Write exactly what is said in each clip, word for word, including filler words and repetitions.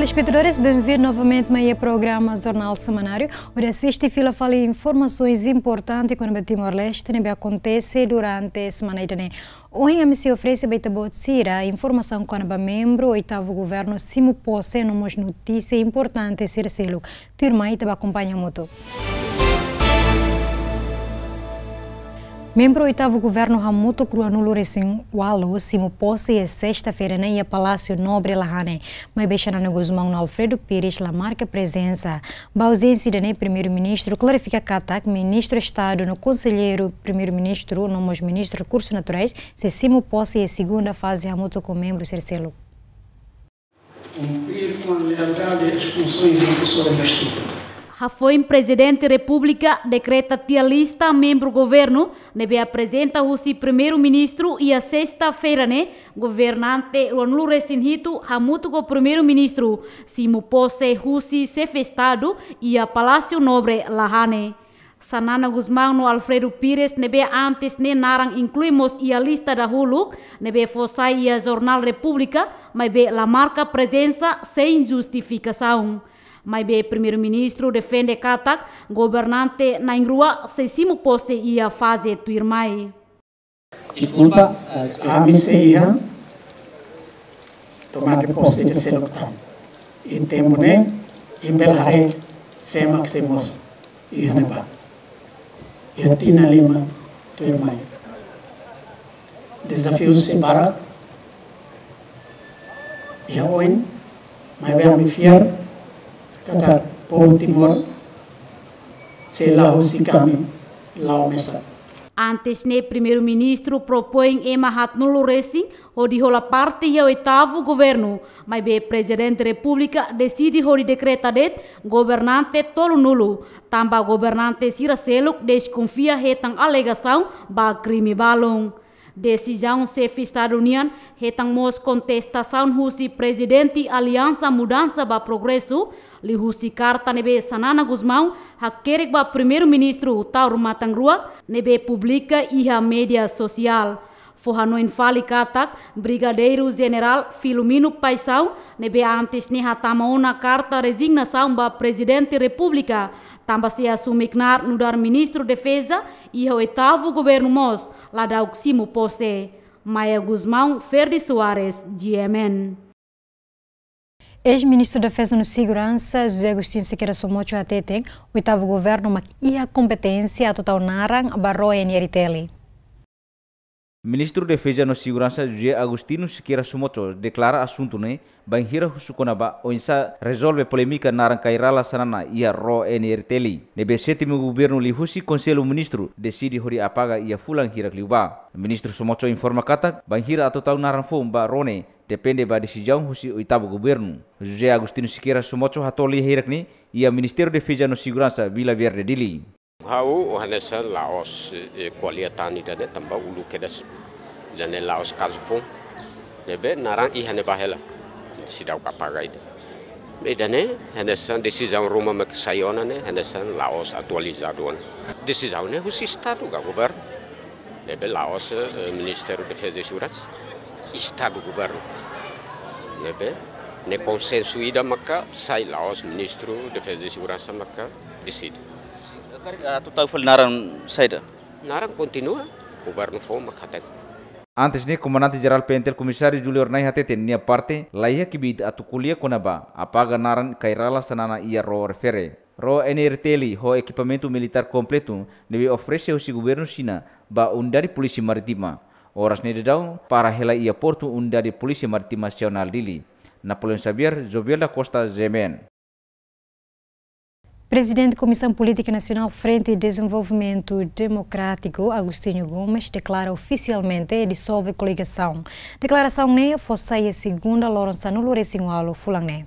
Telespetadores, benvindu novamente mai iha programa Jornál Semanáriu, hodi asiste fila fali informasaun importante kona-ba Timor-Leste ne'ebé akontese durante semana ida-ne'e. Ohin ami sei oferese ba ita-boot sira informasaun kona-ba membru oitavu governu simu pose no mós notísia importante sira seluk. Tuirmai ita bá akompaña hamutuk. Membru oitavu governu hamutuk ruanulu-resin-ualu simu pose iha sesta-feira ne'e iha Palásiu Nobre La Hané. Maibé Xanana Gusmão no Alfredo Pires la marka prezensa. Ba auzénsia ida-ne'e, Primeiru-Ministru klarifika katak Ministru Estadu no Konselleiru Primeiru-Ministru no mós Ministru Rekursus Naturais sei simu pose iha segunda faze hamutuk ho membru sira seluk. Cumprir com lealdade as funções em que sou investido. Hafoin Prezidente Repúblika dekreta tiha lista membru governu ne'ebé aprezenta husi Primeiru-Ministru iha sesta-feira ne'e, governante ruanulu-resin-hitu hamutuk ho Primeiru-Ministru simu pose husi Xefe Estadu iha Palásiu Nobre La Hané. Xanana Gusmão no Alfredo Pires ne'ebé antes ne'e naran inklui mós iha lista dahuluk ne'ebé fó sai iha Jornál Repúblika, maibé la marka prezensa sein justifikasaun. Maibé Primeiru-Ministru defende katak governante na'in-rua sei simu pose iha faze tuirmai. Deskulpa, eh, ami sei iha tomada de pose de seluk tan. Iha tempu ne'e, imi bele haree sé mak sei mosu iha ne'ebá. Iha tinan lima tuirmai. Dezafiu sei barak iha oin, maibé ami fiar katak povu Timor sei la husik ami la'o mesak. Antes ne'e Primeiru-Ministru propoin ema haatnulu-resin hodi hola parte iha oitavu governu, maibé Prezidente Repúblika deside hodi dekreta de'it governante tolunulu, tanba governante sira seluk deskonfia hetan alegasaun ba krime balun. Desizaun Xefe Estadu nian hetan mós kontestasaun husi Prezidente Aliansa Mudansa ba Progresu, liuhusi karta ne'ebé Xanana Gusmão hakerek ba Primeiru-Ministru tau rumatan ruak ne'ebé publika iha média sosiál. Fó hanoin fali katak Brigadeiru Jenerál Filomeno Paixão, ne'ebé antes ne'e hatama ona karta rezignasaun ba Prezidente Repúblika, tanba sei asume knaar nu'udar Ministru Defeza iha oitavu governu mós, ladauk simu pose. Maia Gusmão, Ferdi Soares, G M N. Eis-Ministru Defeza no Seguransa, José Agostinho Sequeira Somocho hateten, oitavu governu mak iha kompeténsia atu tau naran ba ró N R T L. Ministru Defeza no Seguransa José Agostinho Sequeira Somocho deklara asuntu ne'e bainhira husu kona-ba oinsá rezolve polémika naran Kay Rala Xanana iha ró N R T L, ne'ebé sétimu governu liuhusi Konsellu Ministru deside hodi apaga iha fulan hirak liubá. Ministru Somocho informa katak bainhira atu tau naran foun ba ró ne'e depende ba desizaun husi oitavu governu. José Agostinho Sequeira Somocho hato'o lia hirak ne'e iha Ministériu Defeza no Seguransa, Vila Verde, Dili. Ha'u hanesan la'ós, eh, ko'alia tan ida-ne'e tanba uluk kedas ida-ne'e la'ós kazu foun. Ne'ebé naran iha ne'ebá hela. Seidauk apaga ida. Ida-ne'e hanesan desizaun ruma mak sai ona ne'e, hanesan la'ós atualizadu ona. Desizaun ne'e husi Estadu ka governu. Ne'ebé la'ós, eh, Ministériu Defeza i Seguransa. Estadu governu. Ne'ebé ne'e konsensu ida maka sai, la'ós Ministru Defeza i Seguransa maka deside. Karik atu tau fali naran saida? Naran kontinua, governu foun mak hatene. Antes ne'e, Komandante Jerál P N T L Komisáriu Júlio Hornai hateten nia parte laiha kbiit atu ko'alia kona-ba apaga naran Kay Rala Xanana iha ró refere. Ró N R T L ho ekipamentu militár kompletu ne'ebé oferese husi governu Xina ba Unidade Polísia Marítima. Oras ne'e daudaun para hela iha portu Unidade Polísia Marítima Nasionál Dili. Napoleão Xavier, Joviel da Costa, G M N. Prezidente Komisaun Polítika Nasionál Frente Dezenvolvimentu Demokrátiku, Agostinho Gomes, deklara ofisialmente dizolve koligasaun. Deklarasaun ne'e fó sai iha segunda loron sanulu-resin-ualu fulan ne'e.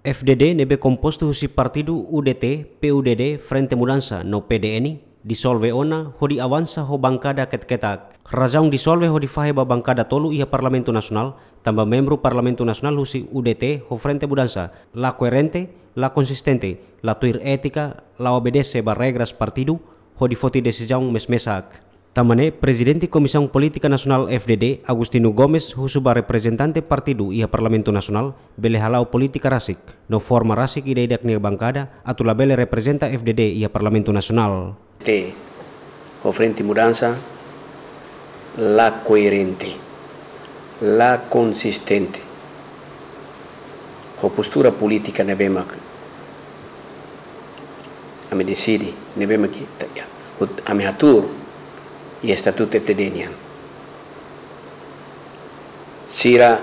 F D D ne'ebé kompostu husi partidu U D T, P U D D, Frente Mudansa no P D N, dizolve ona hodi avansa ho bankada ketak-ketak. Razaun dizolve hodi fahe ba bankada tolu iha Parlamentu Nasionál, tanba membru Parlamentu Nasionál husi U D T ho Frente Mudansa la koerente, la konsistente, la tuir étika, la obedese ba regras partidu, hodi foti desizaun mes-mesak. Tanba ne'e, Prezidente Komisaun Polítika Nasionál F D D, Agostinho Gomes, husu ba reprezentante partidu iha Parlamentu Nasionál, bele hala'o polítika rasik, no forma rasik ida-idak nia bankada, atu labele reprezenta F D D iha Parlamentu Nasionál. Te, ho Frente Mudansa, la koerente, la konsistente ho postura polítika ne'ebé mak ami deside, ne'ebé mak ita, ya, hut-, ami hatuur iha estatutu F D D nian. Sira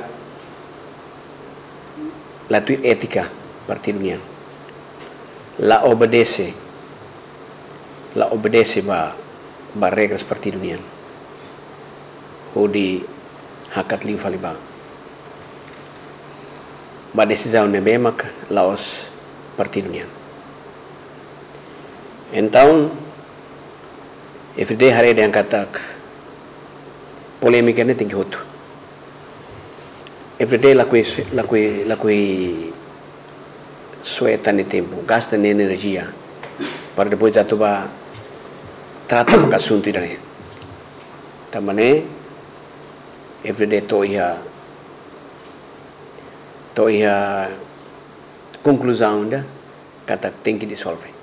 la tuir étika partidu nian. La obedese, la obedese ba, ba regras partidu nian. Hodi hakat liu fali ba, ba desizaun ne'ebé mak la'ós partidu nian. Entaun, F D D haree dehan katak polémika ne'e tenke hotu. F D D lakohi, lakohi, lakohi sueta nia tempu, gasta nia enerjia, para depois atu ba trata maka asuntu ida-ne'e. Tanba ne'e, F D D to'o iha, to'o iha konkluzaun ida katak tenke dizolve.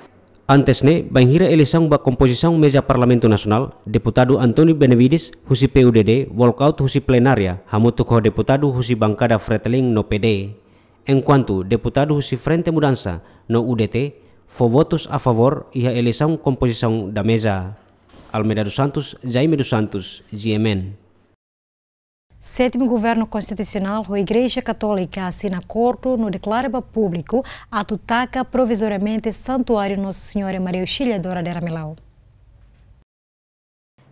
Antes ne'e, bainhira eleisaun ba kompozisaun meza Parlamentu Nasionál, Deputadu António Benevides, husi P U D D, walkout husi plenária, hamutuk ho deputadu husi bankada Fretilin no P D. Enkuantu deputadu husi Frente Mudansa no U D T, fó votus a favór iha eleisaun kompozisaun da meza. Almeida dos Santos, Jaime dos Santos, G M N. Sétimu Governu Konstitusionál ho Igreja Katólika asina akordu no deklara ba públiku atu taka provizoriamente Santuáriu Nossa Senhora Maria Auxiliadora de Ramelau.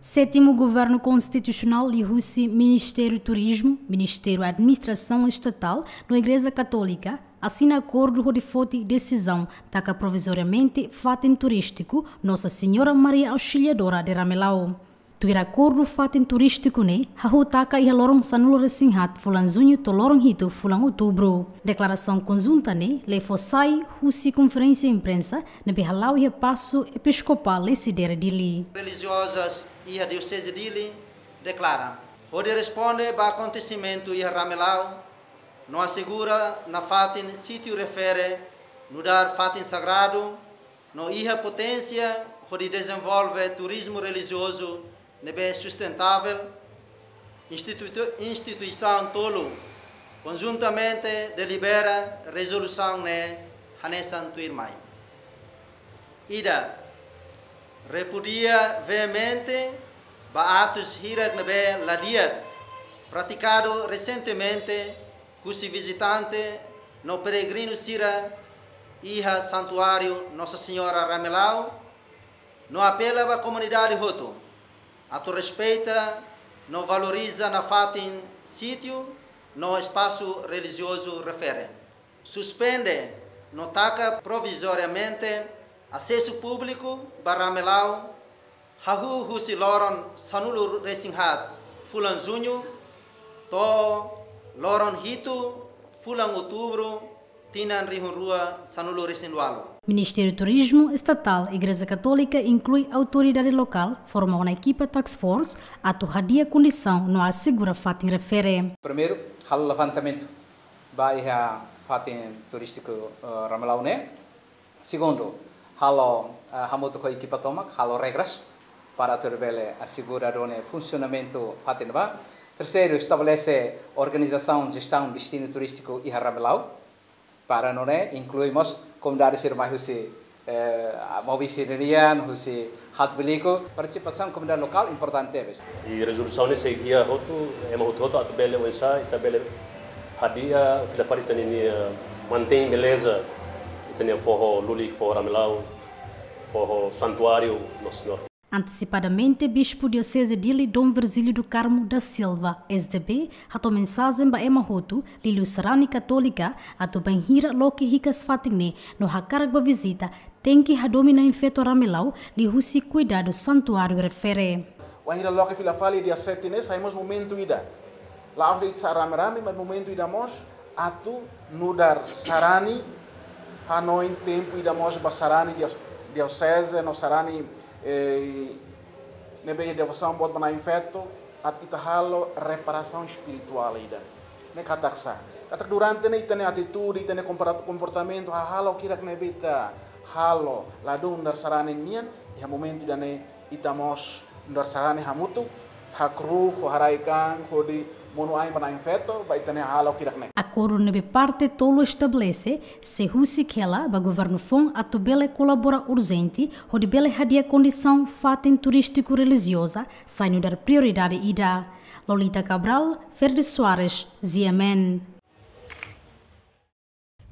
Sétimu Governu Konstitusionál liuhusi Ministériu Turizmu, Ministériu Administrasaun Estatál no Igreja Katólika asina akordu hodi foti desizaun taka provizoriamente fatin turístiku Nossa Senhora Maria Auxiliadora de Ramelau. Tuir akordu, fatin turístiku ne'e hahú taka iha loron sanulu-resin-haat fulan Juñu to'o loron hitu fulan Outubru. Deklarasaun konjunta ne'e la'e fó sai husi konferénsia imprensa ne'ebé hala'o iha Pasu Episkopál Lecidere, Dili. Relijiozas iha Dioseze Dili deklara, hodi responde ba akontesimentu iha Ramelau, no asegura nafatin sítiu refere nu'udar fatin sagradu, no iha poténsia hodi dezenvolve turizmu relijiozu ne'ebé sustentável, institu-, instituisaun tolu konjuntamente delibera rezolusaun ne'e hanesan tuirmai. Ida, repudia veemente ba atus hirak ne'ebé la di'ak pratikadu resentemente husi vizitante no peregrinu sira iha Santuáriu Nossa Senhora Ramelau, no apela ba komunidade hotu atu respeita no valoriza nafatin sítiu no espasu relijiozu refere. Suspende no taka provizoriamente asesu públiku ba Ramelau, hahú husi loron sanulu-resin-haat fulan Juñu to'o loron hitu fulan Outubru tinan rihun rua sanulu-resin-ualu. Ministériu Turizmu Estatál, Igreja Katólika inklui autoridade lokál forma ona ekipa task force atu hadi'a kondisaun no asegura fatin refere. Primeiru, halo levantamentu ba iha fatin turístiku, eh, Ramelau ne'e. Segundu, halo, eh, hamutuk ho ekipa tomak, halo regras para atu bele asegura duni funsionamentu fatin ne'ebá. Terseiru, estabelese organizasaun jestaun destinu turístiku iha Ramelau. Para nune'e inklui mós komunidade sira mai husi, eh, Maubisse ninian, husi Hatbiliku, partisipasaun komunidade lokál importante tebes. I rezolusaun ne'e sei gia hotu, ema hotu-hotu atu bele oinsá ita bele hadi'a, fila fali ita-nia, eh, mantein beleza ita-nia foho lulik, foho Ramelau, foho santuáriu Nossa Senhora. Antesipadamente, Bispu Dioseze Dili, Dom Virgílio do Carmo da Silva, S D B, hato'o mensajen ba ema hotu, liuliu sarani katólika, atu bainhira loke hikas fatin ne'e no hakarak bá vizita, tenke hadomi Na'in-Feto Ramelau liuhusi kuidadu santuáriu refere. Wainhira loke fila fali dia sete ne'e, sai mós momentu ida. La'ós de'it sá rame-rame, mas momentu ida mós atu nu'udar sarani, hanoin tempu ida mós ba sarani dios-, dioseze no sarani, eh, Ne'ebé devosaun boot ba Na'in Feto, atu ita halo reparasaun espirituál ida. Ne'e katak sá? Katak durante ne'e ita-nia atitude, ita-nia kompora-, komportamentu, hahalok hirak ne'ebé ita halo, ladún nu'udar sarani nian, iha momentu ida-ne'e ita mós nu'udar sarani hamutuk, hakru'uk, ho haraik an, hodi monu ain ba Na'in Feto, ba ita-nia hahalok hirak ne'e. Akordu ne'ebé parte tolu estabelese, sei husik hela ba governu foun atu bele kolabora urjente, hodi bele hadi'a kondisaun fatin turístiku relijioza, sai nu'udar prioridade ida. Lolita Cabral, Verde Soares, G M N.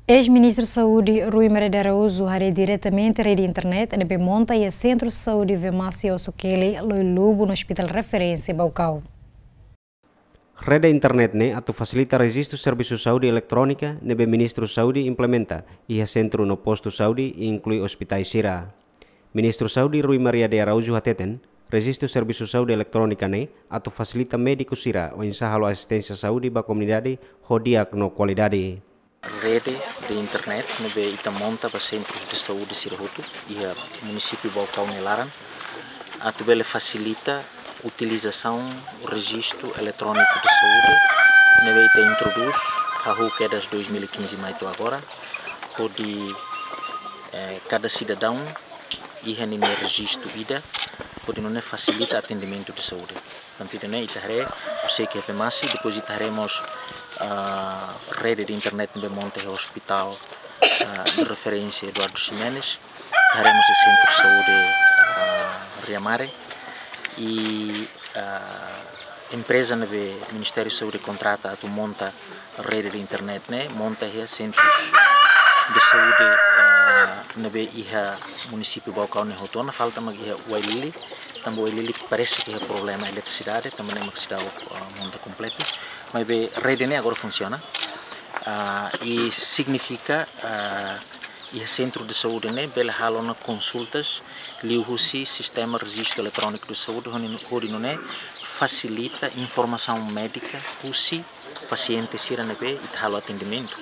Eis-Ministru Saúde Rui Maria de Araújo haree diretamente rede internet ne'ebé monta iha Sentru Saúde Vemace Oso-Kele, Loi-Lubu, no Hospital Referénsia Baucau. Rede internet ne'e atu fasilita rejistu servisu saúde eletrónika ne'ebé Ministru Saúde implementa iha sentru no postu saúde, inklui ospitais sira. Ministru Saúde Rui Maria de Araújo hateten, rejistu servisu saúde eletrónika ne'e atu fasilita médiku sira oinsá halo asisténsia saúde ba komunidade ho di'ak no kualidade. Rede de internet ne'ebé ita monta ba sentrus de saúde sira hotu iha munisípiu Baucau nia laran, atu bele fasilita utilizasaun rejistu eletróniku de saúde ne'ebé ita introdús hahú kedas dois mil e quinze mai to'o agora, hodi, eh, kada sidadaun iha ninia rejistu ida, hodi nune'e fasilita atendimentu de saúde. Tantu ida-ne'e ita haree, husik iha Vemace, depois ita haree mós, ah, rede de internet ne'ebé monta iha Hospital, ah, de Referência Eduardo Ximenes, ita haree mós iha Sentru Saúde, ah, Riamare, i, ah, empreza ne'ebé Ministériu Saúde kontrata atu monta rede de internet ne'e, monta iha sentrus de saúde, ah, ne'ebé iha munisípiu Baucau ne'e hotu ona, falta mak iha Uailili, tanba Uailili parese ke iha problema eletrisidade, tanba ne'e mak seidauk, ah, monta kompletu. Maibé rede ne'e agora funsiona. Ah, i signifika, ah, iha sentru de saúde ne'e bele halo ona konsultas liuhusi sistema rejistu eletróniku de saúde, hodi, hodi nune'e fasilita informasaun médika husi pasiente sira ne'ebé ita halo atendimentu.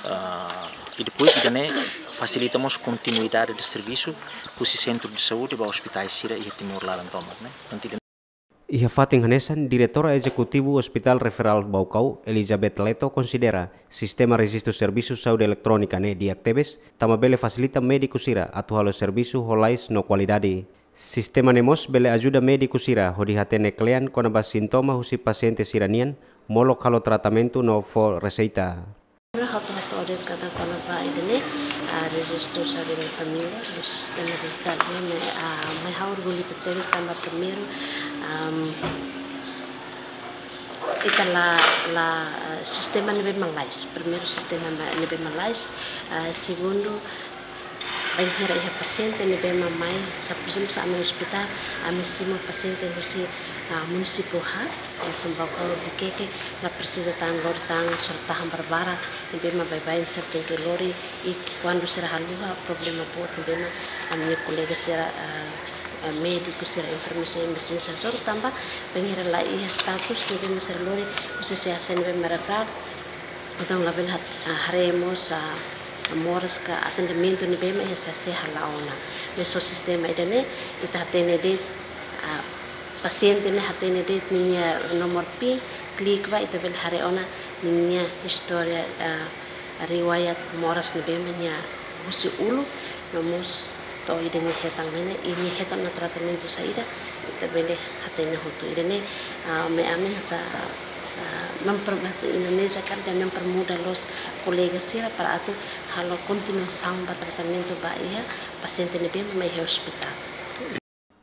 Ah, i depois ida-ne'e fasilita mós kontinuidade de servisu husi sentru de saúde ba ospitais sira iha Timor laran tomak ne'e. Tantu ida-ne'e. Iha fatin hanesan, Diretora Ezekutivu Hospital Referral Baucau, Elizabeth Leto, konsidera sistema rejistu servisu saúde eletrónika ne'e di'ak tebes, tanba bele fasilita médiku sira atu halo servisu ho lalais no kualidade. Sistema ne'e mós bele ajuda médiku sira hodi hatene kle'an kona-ba sintoma husi pasiente sira-nian, molok halo tratamentu no fó reseita. Primeiru, ha'u atu hato'o de'it katak kona-ba ida-ne'e, ah, rejistu saúde família, no sistema dijitál ne'e, ah, mai ha'u orgullu tebes tanba primeiru, am, ita la, la, ah, sistema ne'ebé lalais. Primeiru, sistema ma-, ne'ebé lalais. Ah, segundu, bainhira iha pasiente ne'ebé mak mai, sá, por ezemplu, sá ami ospital, ami simu pasiente husi, ah, munisípiu haat, hanesan Baucau, Viqueque, la presiza tan lori tan soru-tahan barbarak, ne'ebé mak baibain sira tenke lori, i kuandu sira haluha, problema boot, ne'ebé mak ami-nia kolega sira, ah, ah, médiku sira, enfermeiru sira, emerjénsia soru tanba, bainhira la iha status, ne'ebé mak sira lori, husi C H C ne'ebé mak referral, entaun labele hat-, ah, haree mós, ah, moras ka atendimentu ne'ebé mak iha C H C hala'o ona. Maibé ho sistema ida-ne'e, ita hatene de'it, ah, pasiente ne'e hatene de'it ninia nomor pin, klik ba, ita bele haree ona ninia istória, ah, riwayat moras ne'ebé mak nia husi uluk, no mós to'o ida nia hetan ne'e, i nia hetan ona tratamentu saida, ita bele hatene hotu. Ida-ne'e, ah, mai ami hanesan, ah, memper-, bahasa Indonesia karik ida mempermudah loos kolega sira para atu halo kontinuasaun ba tratamentu ba iha pasiente ne'ebé mak mai iha ospital.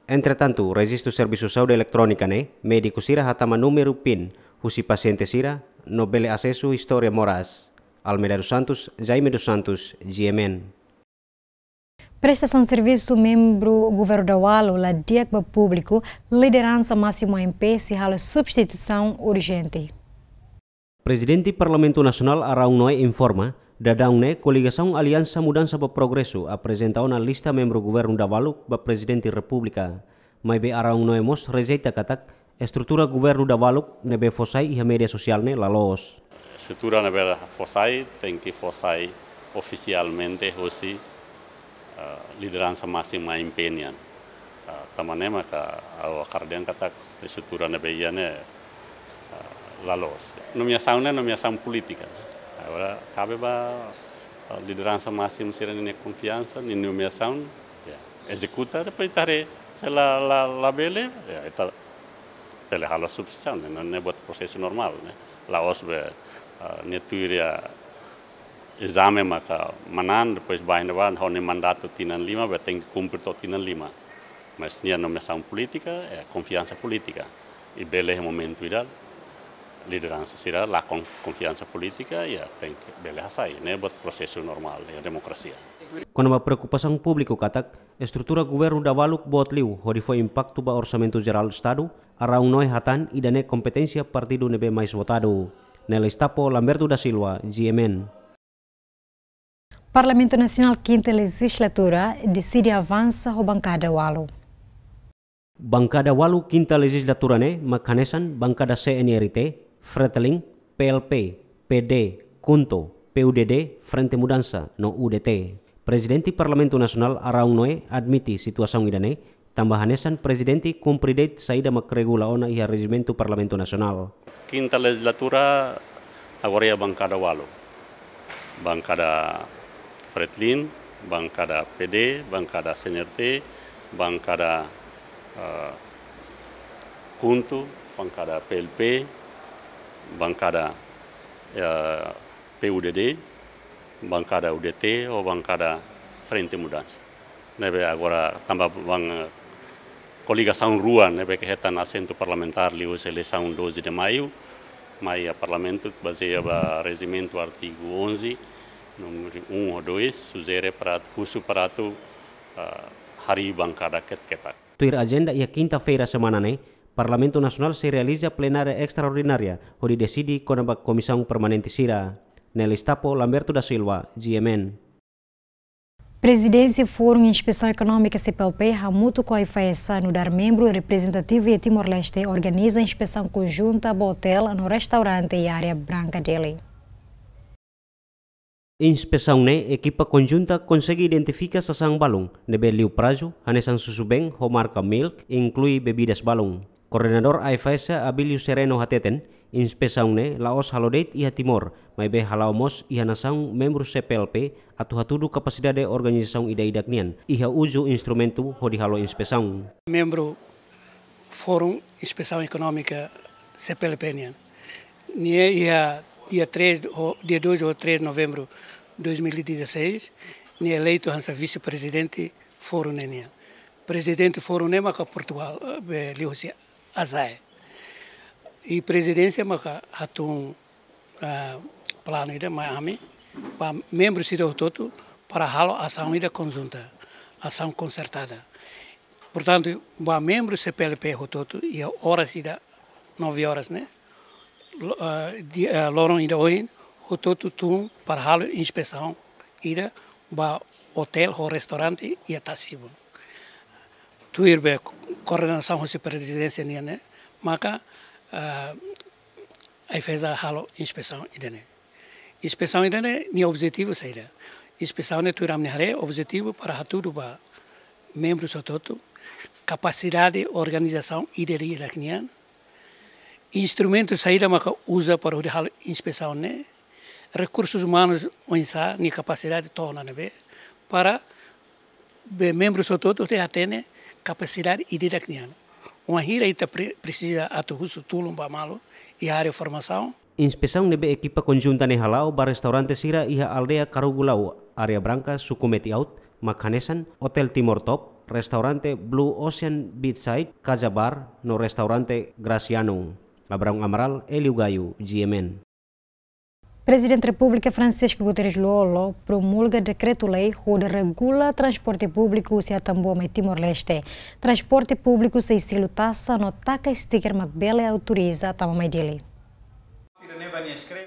Entretantu, rejistu servisu saúde eletrónika ne'e, médiku sira hatama númeru pin husi pasiente sira, no bele asesu istória moras. Almeida dos Santos, Jaime dos Santos, G M N. Prestasaun servisu membru Governu Davalu la di'ak ba públiku, lideransa másimu A M P sei halo substituisaun urjente. Prezidente Parlamentu Nasionál Araun Noé informa, daudaun ne'e koligasaun Aliansa Mudansa ba Progresu aprezenta ona lista membru Governu Davalu ba Prezidente Repúblika. Maibé Araun Noé mós rejeita katak estrutura Governu Davalu ne'ebé fó sai iha média sosiál ne'e la loos. Estrutura ne'ebé fó sai tenke fó sai ofisialmente husi, eh, lideransa másimu A M P nian. Ah, tanba ne'e maka ha'u hakarak dehan katak estrutura ne'ebé iha ne'e, ah, la loos. Nomeasaun ne'e nomeasaun polítika. Agora, kabe ba, ah, lideransa másimu sira-nia konfiansa, nia nomeasaun, ya, ezekuta, depois ita haree, se la, la, la bele, ya, ita bele halo substituisaun, ne'e, ne'e buat prosesu normál, ne'e. La'ós be, ah, nia tuir iha ezame maka manán, depois ba iha ne'ebá, ha'u-nia mandatu tinan lima, be tenke kumpre to'o tinan lima. Mas nia nomeasaun polítika, eh, konfiansa polítika. I bele momentu ida, lideransa sira lakon konfiansa polítika, ya, tenke bele hasai. Ne'e buat prosesu normál iha demokrasia. Kona-ba preokupasaun públiku katak estrutura governu davaluk boot liu hodi fó impaktu ba orsamentu jerál Estadu, Araun Noe hatán ida-ne'e kompeténsia partidu ne'ebé mais votadu. Nela Estapo, Lamberto da Silva, G M N. Parlamentu Nasionál kinta lejizlatura deside avansa ho bankada ualu. Bankada ualu kinta lejizlatura ne'e mak hanesan bankada C N R T, Fretilin, P L P, P D, KHUNTO, P U D D, Frente Mudansa, no U D T. Prezidente Parlamentu Nasionál Araun Noe admite situasaun ida-ne'e, tanba hanesan prezidente kumpre de'it saida mak regula ona iha rejimentu Parlamentu Nasionál. Kinta lejizlatura agora iha bankada ualu. Bankada Fretilin, bankada P D, bankada C N R T, bankada, eh, KHUNTO, bankada P L P, bankada, eh, P U D D, bankada U D T, ho bankada Frente Mudansa. Ne'ebé agora tanba bank, eh, koligasaun rua ne'ebé ke hetan asentu parlamentár liuhusi eleisaun doze de Maio, mai iha Parlamentu bazeia ba rejimentu artigu onze, númeru um ho dois, sujere para atu, husu para atu, ah, harii bankada ketak-ketak. Tuir ajenda iha kinta-feira semana ne'e, Parlamentu Nasionál sei realiza plenária estraordinária hodi deside kona-ba komisaun permanente sira. Nela Estapo, Lamberto da Silva, G M N. Prezidénsia Fórum Inspesaun Ekonómika C P L P hamutuk ho AIFAESA nu'udar membru reprezentativu iha Timor-Leste organiza inspesaun konjunta ba otél no restaurante iha Areia Branca, Dili. Inspesaun ne'e ekipa konjunta konsege identifika sasán balun ne'ebé liu prazu, hanesan susubeen ho marka milk, inklui bebidas balun. Koordenadór AIFAESA Abílio Sereno hateten, inspesaun ne'e la'ós halo de'it iha Timor, maibé hala'o mós iha nasaun membru C P L P atu hatudu kapasidade organizasaun ida-idak nian, iha uzu instrumentu hodi halo inspesaun. Membru Fórum Inspesaun Ekonómika C P L P nian. Nia iha dia três, ho, dia dois ou três de novembro de dois mil e dezasseis, nia eleitu hanesan vise-prezidente Fórum ne'e nian. Prezidente Fórum ne'e maka Portugal, eh, be liuhusi ASAE. I prezidénsia maka hatun, ah, planu ida mai ami, ba membru sira hotu-hotu para halo asaun ida konjunta, asaun konsertada. Portantu, ba membru C P L P hotu-hotu, iha oras ida nove horas ne'e, lo-, ah, di-, ah, loron ida ohin, hotu-hotu tun para halo inspesaun ida ba otél ho restaurante iha Tasibun. Tuir be koordenasaun husi prezidénsia nian ne'e, maka, ah, AIFAESA halo inspesaun ida-ne'e. Inspesaun ida-ne'e nia objetivu saida? Inspesaun ne'e tuir ami-nia haree objetivu para hatudu ba membru hotu-hotu kapasidade organizasaun ida-idak nian, instrumentu saida maka uza para hodi halo inspesaun ne'e, rekursus umanus oinsá nia kapasidade to'o ona ne'ebé, para be membru hotu-hotu tenke hatene kapasidade ida-idak nian. Wainhira ita pre-, presiza atu husu tulun ba malu iha área formasaun. Inspesaun ne'ebé ekipa konjunta ne'e hala'o ba restaurante sira iha aldeia Karugulau, Areia Branca, suku Meti-Aut, mak hanesan Hotel Timor Top, restaurante Blue Ocean Beachside, Kaja Bar, no restaurante Graciano. Abraão Amaral, Hélio Gaio, G M N. Prezidente Repúblika Francisco Guterres Lú-Olo promulga dekretu-lei hodi regula transporte públiku husi Atambua mai Timor-Leste. Transporte públiku sei selu taxa no taka stiker mak bele autoriza tama mai Dili.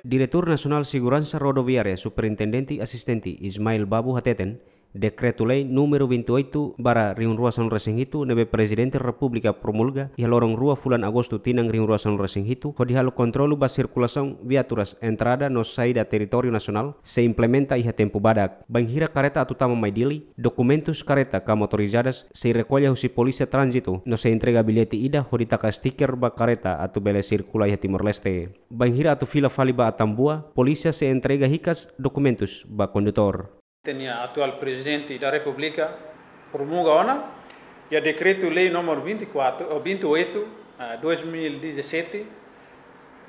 Diretór Nasionál Seguransa Rodoviária, Superintendente Asistente Ismail Babu hateten, Dekretu-Lei númeru vinte e oito barra rihun rua sanulu resin hitu ne'ebé Prezidente Repúblika promulga iha loron rua fulan Agostu tinan rihun rua sanulu resin hitu, hodi halo kontrolu ba sirkulasaun viaturas entrada no saida territóriu nasionál, sei implementa iha tempu badak. Bainhira kareta atu tama mai Dili, dokumentus kareta ka motorizadas sei rekolla husi Polísia Tránzitu no sei entrega billete ida hodi taka stiker ba kareta atu bele sirkula iha Timor-Leste. Bainhira atu fila fali ba Atambua, polísia sei entrega hikas dokumentus ba kondutór. Ita-nia atuál Prezidente da Repúblika promulga ona iha Dekretu-Lei númeru vinte e quatro, ou vinte e oito, ah, dois mil e dezassete,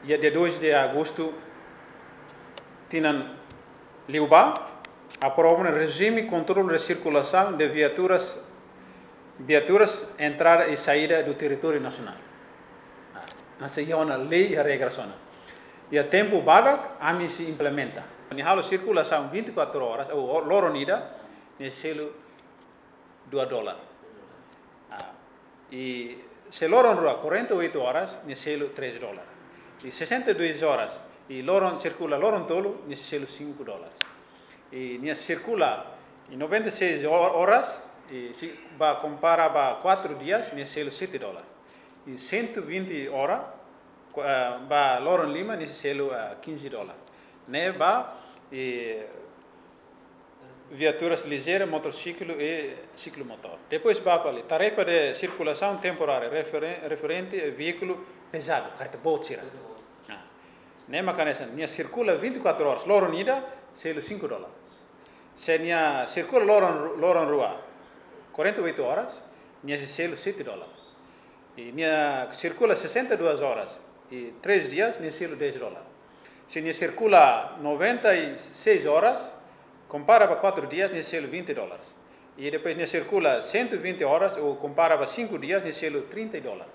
iha dia dois de agosto tinan liubá, aprova ona rejime kontrolu de sirkulasaun de viaturas, viaturas entrada e saída do território nacional. Ah, hanesan iha ona lei, iha regras ona. Iha tempu badak, ami sei implementa. Nia halo sirkulasaun vinte e quatro horas, ou loron ida, nia selu dua dólar. Ah, i se loron rua, quarenta e oito horas, nia selu três dólar. I sessenta e duas horas, i loron, sirkula loron tolu, nia selu cinco dólares. I nia sirkula i noventa e seis ho-, horas, i se ba kompara ba quatro dias, nia selu sete dólar. I cento e vinte hora, qu-, ah, ba loron lima, nia selu, ah, quinze dólar. Ne'e ba, i viaturas lijeira, motosiklu i siklu motór. Depois ba fali, tarefa de sirkulasaun temporária referen-, referente a veíkulu pezadu, kareta boot sira. Ah. Ne'e mak hanesan, nia sirkula vinte e quatro horas, loron ida, selu cinco dólar. Se nia sirkula loron, loron rua, quarenta e oito horas, nia sei selu sete dólar. I nia sirkula sessenta e duas horas i três dias, nia selu dez dólar. Se nia sirkula noventa e seis horas, kompara ba quatro dias, nia selu vinte dólares. I depois nia sirkula cento e vinte horas, ou kompara ba cinco dias, nia selu trinta dólar.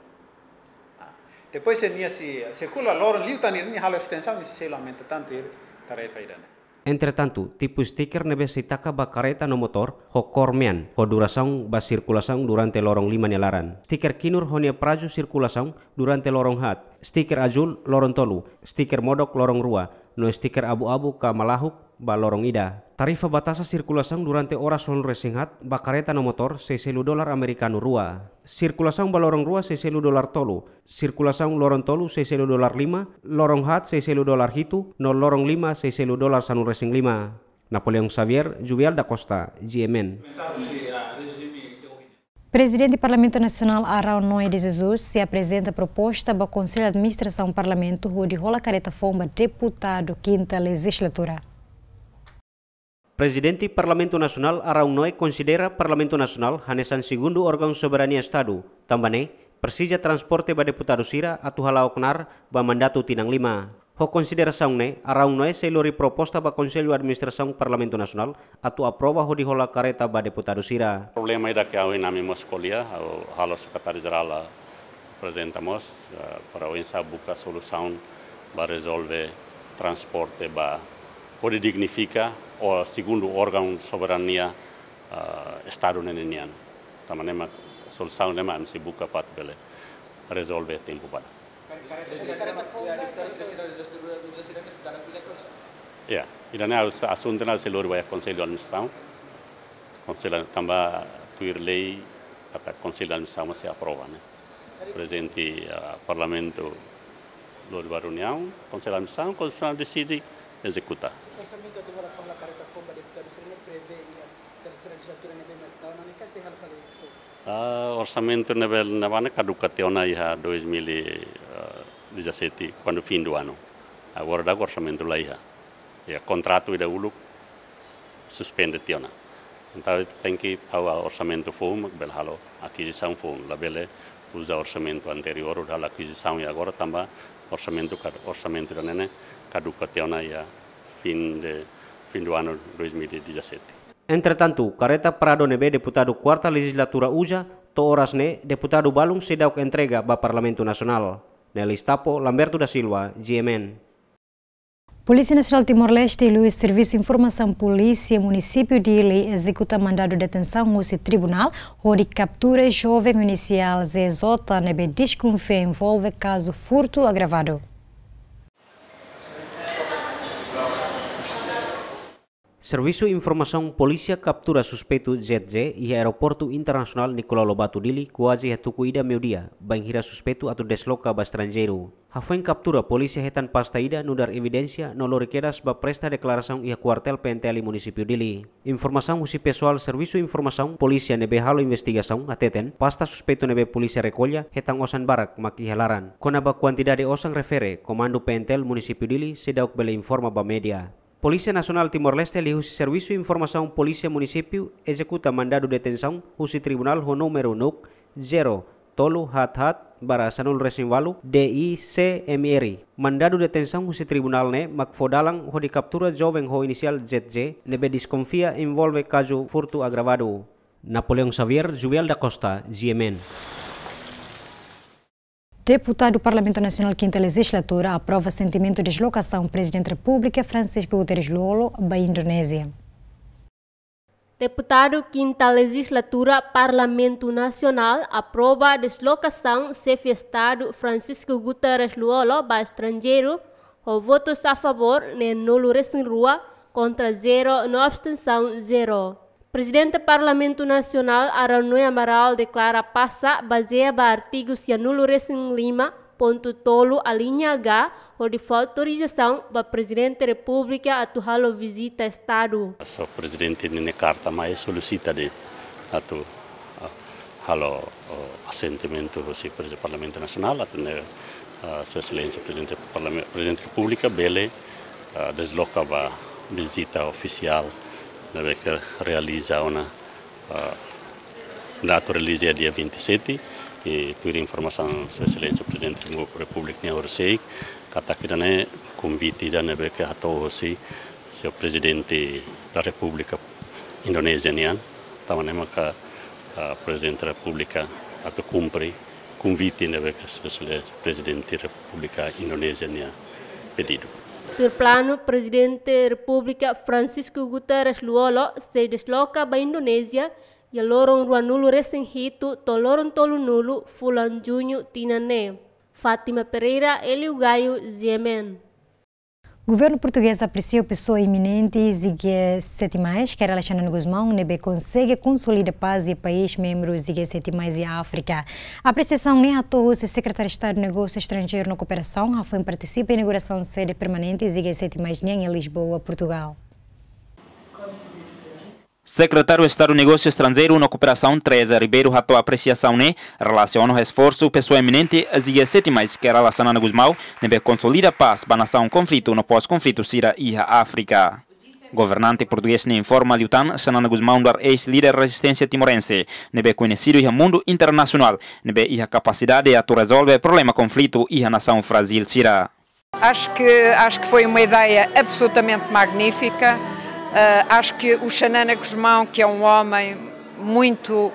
Ah, depois se nia sei sirkula loron liután ida, nia halo estensaun, nia sei selu aumenta tantu, tarefa ida-ne'e. Entretantu, tipu stiker ne'ebé sei taka ba kareta no motór ho kór mean, ho durasaun ba sirkulasaun durante loron lima nia laran. Stiker kinur ho nia prazu sirkulasaun durante loron haat, stiker azúl loron tolu, stiker modok loron rua, no stiker abu-abu ka malahuk ba loron ida. Tarifa ba taxa sirkulasaun durante oras sanulu resin haat ba kareta no motór sei selu dólar amerikanu rua. Sirkulasaun ba loron rua sei selu dólar tolu, sirkulasaun loron tolu sei selu dólar lima, loron haat sei selu dólar hitu, no loron lima sei selu dólar sanulu resin lima. Napoleão Xavier, Juvial da Costa, G M N. Prezidente Parlamentu Nasionál Araun Noé de Jesus sei aprezenta proposta ba Konsellu Administrasaun Parlamentu hodi hola kareta foun ba deputadu kinta lejizlatura. Prezidente Parlamentu Nasionál Araun Noé konsidera Parlamentu Nasionál hanesan segundu órgaun soberania Estadu, tanba ne'e presiza transporte ba deputadu sira atu hala'o knaar ba mandatu tinan lima. Ho konsiderasaun ne'e, Araun Noé sei lori proposta ba Konsellu Administrasaun Parlamentu Nasionál atu aprova hodi hola kareta ba deputadu sira. Problema ida ke ha'u, ami mós ko'alia, ha'u halo Sekretáriu Jerál aprezenta mós, eh, para oinsá buka solusaun ba rezolve transporte ba, hodi dignifika o segundu órgaun soberania, eh, Estadu ne'e nian. Tanba ne'e mak solusaun ne'e mak ami sei buka para bele rezolve tempu badak. Ya, ida-ne'e asuntu ne'e sei lori ba Konsellu Administrasaun. Konsellu tanba tuir lei, katak Konsellu Administrasaun mak sei aprova, ne'e. Prezidente, ah, Parlamentu lori ba reuniaun, Konsellu Administrasaun, Konsellu Administrasaun deside ezekuta. Orsamentu atu hola kareta foun ba deputadu sira ne'e prevee iha terseira lejizlatura ne'ebé mak tau ona ne'e ka sei halo fali foun? Ah, orsamentu ne'ebé, ne'ebá ne'e kaduka tiha ona iha dois mil e dezassete, kuandu fim do ano. Agora daudaun orsamentu la iha. Ya, kontratu ida uluk suspende tiha ona. Entaun, tenke tau orsamentu foun, bele halo akizisaun foun. Labele uza orsamentu anteriór, hodi halo akizisaun iha agora, tanba orsamentu kad-, orsamentu ida-ne'e ne'e kaduka tiha ona iha fim de, fim do ano dois mil e dezassete. Entretantu, kareta Prado ne'ebé deputadu kuarta lejizlatura uza, to'o oras ne'e, deputadu balun seidauk entrega ba Parlamentu Nasionál. Nelis Tapo, Lamberto da Silva, G M N. Polísia Nasionál Timor-Leste, liuhusi Servisu Informasaun Polísia Munisípiu Dili, ezekuta mandadu detensaun husi tribunál hodi kaptura joven inisiál Z J ne'ebé deskonfia envolve kazu furtu agravadu. Servisu informasaun polísia kaptura suspeitu Z J iha Aeroportu Internasionál Nicolau Lobato Dili, kuaze iha tuku ida meiudia, bainhira suspeitu atu desloka ba estranjeiru. Hafoin kaptura, polísia hetan pasta ida nu'udar evidénsia no lori kedas ba presta deklarasaun iha kuartél P N T L munisípiu Dili. Informasaun husi pesoál Servisu Informasaun Polísia ne'ebé halo investigasaun hateten, pasta suspeitu ne'ebé polísia rekolla hetan osan barak mak iha laran. Kona-ba kuantidade osan refere, Komandu P N T L munisípiu Dili seidauk bele informa ba média. Polísia Nasionál Timor-Leste liuhusi Servisu Informasaun Polísia Munisípiu ezekuta mandadu detensaun husi tribunál ho númeru NUC zero tolu haat haat barra sanulu resin ualu D I C M R. Mandadu detensaun husi tribunál ne'e mak fó dalan hodi kaptura joven ho inisiál Z J ne'ebé deskonfia envolve kazu furtu agravadu. Napoleão Xavier, Juvel da Costa, G M N. Deputadu Parlamentu Nasionál Kinta Lejizlatura aprova sentimentu de deslokasaun Prezidente Repúblika Francisco Guterres Lú-Olo ba Indonézia. Deputadu Kinta Lejizlatura Parlamentu Nasionál aprova deslokasaun Xefe Estadu Francisco Guterres Lú-Olo ba estranjeiru, ho votus a favór neen nulu resin rua, kontra zero no abstensaun zero. Prezidente Parlamentu Nasionál Arão Noé Amaral deklara pasa bazeia ba artigu sia nulu resin lima pontu tolu alínea H, hodi fó autorizasaun ba Prezidente Repúblika atu halo vizita Estadu. So Prezidente ninia karta mai solisita de'it atu, ah, halo, oh, asentimentu husi Prezidente Parlamentu Nasionál atu nune'e, ah, Sua Exelénsia Prezidente Parlamen-, Prezidente Repúblika bele, ah, desloka ba vizita ofisiál ne'ebé ke realiza ona, ah, data realiza dia vinte e sete, i tuir informasaun Sua Exelénsia Prezidente Repúblika nia horisehik, katak ida-ne'e konvite ida ne'ebé ke hato'o husi Señór Prezidente da Repúblika Indonézia nian, tanba ne'e maka, ah, Prezidente Repúblika atu kumpre konvite ne'ebé ke Sua Exelénsia Prezidente Repúblika Indonézia nia pedidu. Tuir planu, Prezidente Repúblika Francisco Guterres Lú-Olo sei desloka ba Indonézia iha loron rua nulu resin hitu to'o loron tolu nulu fulan Juñu tinan ne'e. Fátima Pereira, Hélio Gaio, G M N. Governu portugés apresia pesoa eminente G sete mais, Kay Rala Xanana Gusmão, ne'ebé konsege konsolida pás iha país membru G sete mais iha Áfrika. Apresiasaun ne'e hato'o husi Sekretáriu Estadu Negósiu Estranjeiru no Kooperasaun, hafoin partisipa inaugurasaun sede permanente G sete mais nian iha Lisboa, Portugal. Sekretáriu Estadu Negósiu Estranjeiru no Kooperasaun, Teresa Ribeiro, hato'o apresiasaun ne'e relasiona ho esforsu pesoa eminente G sete mais, Kay Rala Xanana Gusmão, ne'ebé konsolida pás ba nasaun konflitu no pós-konflitu sira iha Áfrika. Governante portugés ne'e informa liután Xanana Gusmão nu'udar eis-líder rezisténsia timorense, ne'ebé koñesidu iha mundu internasionál, ne'ebé iha kapasidade atu rezolve problema konflitu iha nasaun frájil sira. Acho que, acho que foi uma ideia absolutamente magnífica. Ah, acho que o Xanana Gusmão, que é um homem muito,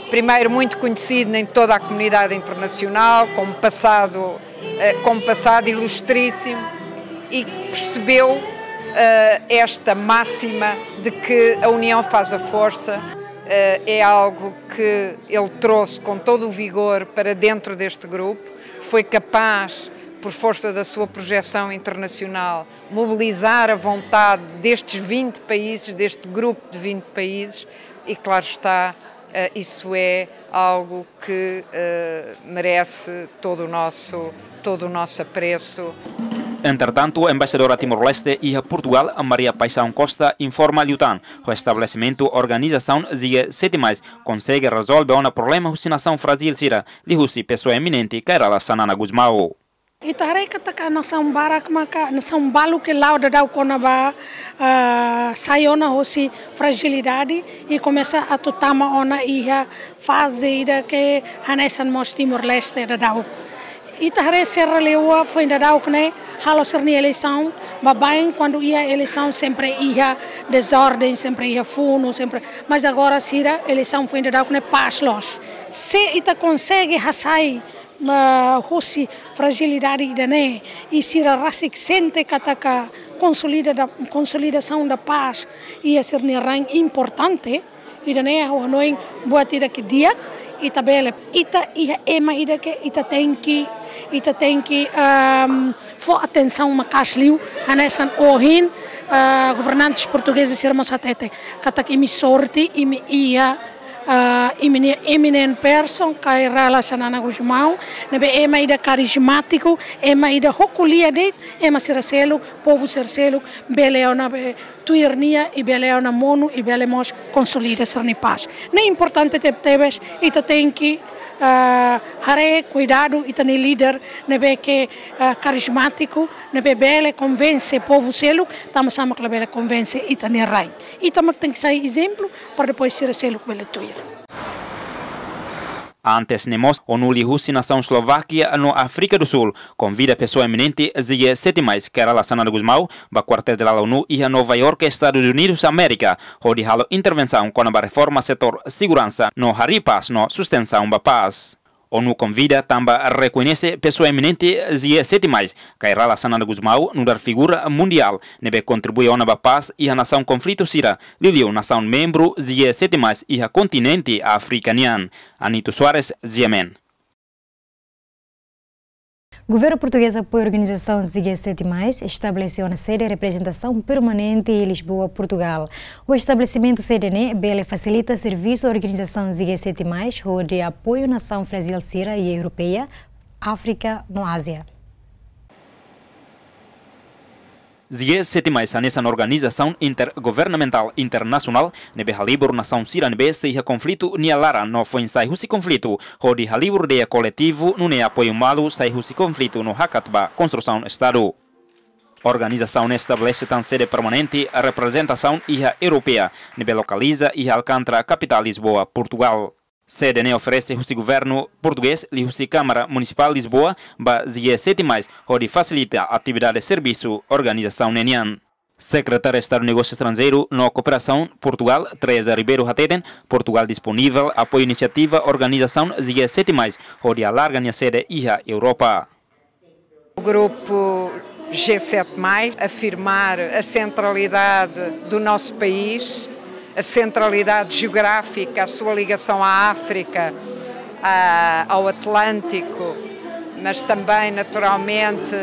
primeiro, muito conhecido em toda a comunidade internacional, com passado, eh, com passado ilustríssimo, e percebeu, eh, esta máxima de que a união faz a força, eh, é algo que ele trouxe com todo o vigor para dentro deste grupo, foi capaz, por força da sua projeção internacional, mobilizar a vontade destes vinte países, deste grupo de vinte países, e, claro está, eh, isso é algo que, eh, merece todo o nosso, todo o nosso apreço. Entretantu, embaixadora Timor-Leste iha Portugal, Maria Paixão Costa, informa liután, ho estabelesimentu organizasaun G sete mais konsege rezolve ona problema husi nasaun frájil sira, liuhusi pesoa eminente Kay Rala Xanana Gusmão. Ita haree katak nasaun barak maka, nasaun balu ke la'o daudaun kona-ba, ah, sai ona hosi frajilidade i komesa atu tama ona iha faze ida ke hanesan mós Timor-Leste daudaun. Ita haree Serra Leoa foin daudaun ne'e halo sira-nia eleisaun, baibain kuandu iha eleisaun sempre iha dezorden, sempre iha funu, sempre. Mas agora sira eleisaun foin daudaun ne'e pás loos. Se ita konsege hasai, ah, hosi frajilidade ida-ne'e, i sira rasik sente katak konsolida da, konsolidasaun da pás iha sira-nia rain importante, ida-ne'e ha'u hanoin buat ida ke di'ak, ita bele, ita iha ema ida ke ita tenke, ita tenke, ehm, fó atensaun maka'as liu, hanesan ohin, Ah, governantes portugezes sira mós hatete katak imi sorte, imi iha, ah, imi-nia eminent person, Kay Rala Xanana Gusmão, ne'ebé ema ida karizmátiku, ema ida ho ko'alia de'it ema sira seluk, povu sira seluk bele ona be tuir nia, i bele ona monu, i bele mós konsolida sira-nia pás. Ne'e importante tebetebes, ita tenke, ah, haree kuidadu ita-nia líder ne'ebé ke, ah, karizmátiku, ne'ebé bele konvense povu seluk, tanba sá mak labele konvense ita-nia rain. Ita mak tenke sai ezemplu, para depois sira seluk bele tuir. Antes ne'e mós, ONU liuhusi nasaun Eslovákia no Áfrika do Sul konvida pesoa eminente G sete mais, Kay Rala Xanana Gusmão, ba Kuartél Jerál ONU iha Nova Iorke, Estadus Unidus Amérika, hodi halo intervensaun kona-ba reforma setór seguransa no harii pás no sustensaun ba pás. ONU konvida tanba rekoñese pesoa eminente G sete mais, Kay Rala Xanana Gusmão, nu'udar figura mundiál ne'ebé kontribui ona ba pás iha nasaun konflitu sira, liuliu nasaun membru G sete mais iha kontinente Áfrika nian. Anito Soares, G M N. Governu portugés apoia organizasaun G sete mais, estabelese ona sede reprezentasaun permanente iha Lisboa, Portugal. Estabelesimentu sede ne'e bele fasilita servisu organizasaun G sete mais, hodi apoia nasaun frajil sira iha Europeia, Áfrika no Ázia. G sete mais hanesan organizasaun intergovernamentál internasionál ne'ebé halibur nasaun sira ne'ebé sei iha konflitu nia laran no foin sai husi konflitu, hodi halibur ideia koletivu, nune'e apoiu malu sai husi konflitu no hakat ba konstrusaun Estadu. Organizasaun ne'e estabelese tan sede permanente reprezentasaun iha Europeia, ne'ebé lokaliza iha Alcântara, kapitál Lisboa, Portugal. Sede ne'e oferese husi governu portugés liuhusi Kámara Munisipál Lisboa ba G sete mais, hodi fasilita atividade servisu organizasaun ne'e nian. Sekretáriu Estadu Negósiu Estranjeiru no Kooperasaun Portugal, Teresa Ribeiro hateten, Portugal disponivel apoiu inisiativa organizasaun G sete mais, hodi alarga nia sede iha Europa. O grupo G sete mais, afirmar a centralidade do nosso país, a centralidade geográfica, a sua ligação à África, à, ao Atlântico, mas também, naturalmente,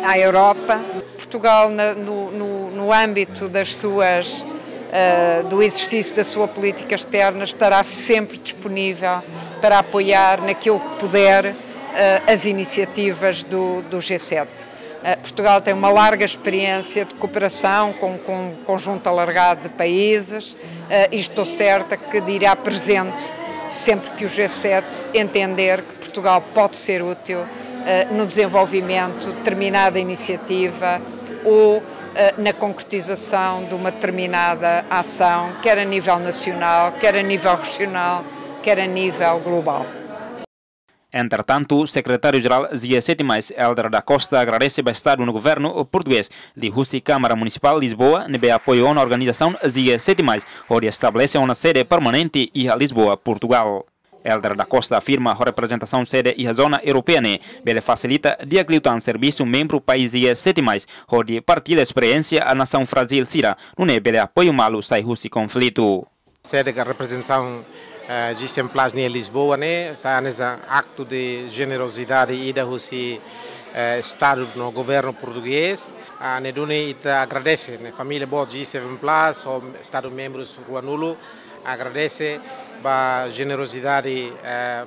à Europa. Portugal, na, no, no, no âmbito das suas, eh, do exercício da sua política externa, estará sempre disponível para apoiar, naquilo que puder, eh, as iniciativas do, do G sete. Eh, Portugal tem uma larga experiência de cooperação com, com um conjunto alargado de países, eh, e estou certa que dirá presente sempre que o G sete entender que Portugal pode ser útil, eh, no desenvolvimento de determinada iniciativa ou, eh, na concretização de uma determinada ação, quer a nível nacional, quer a nível regional, quer a nível global. Entretantu, Sekretáriu Jerál G sete mais, Helder da Costa, agradese ba Estadu no governu portugés liuhusi Kámara Munisipál Lisboa ne'ebé apoiu ona organizasaun G sete mais, hodi estabelese ona sede permanente iha Lisboa, Portugal. Helder da Costa afirma, ho reprezentasaun sede iha zona europeia ne'e bele fasilita di'ak liután servisu membru país G sete mais, hodi partilla esperiénsia nasaun frajil sira, nune'e bele apoiu malu sai husi konflitu. Sede ka reprezentasaun, eh, G sete mais iha Lisboa ne'e sai hanesan aktu de jenerosidade ida husi, eh, Estadu no governu portugés. Ah, ne'e duni ita agradese, ne'e família boot G sete mais, ho Estadu membrus ruanulu, agradese ba jenerosidade, eh,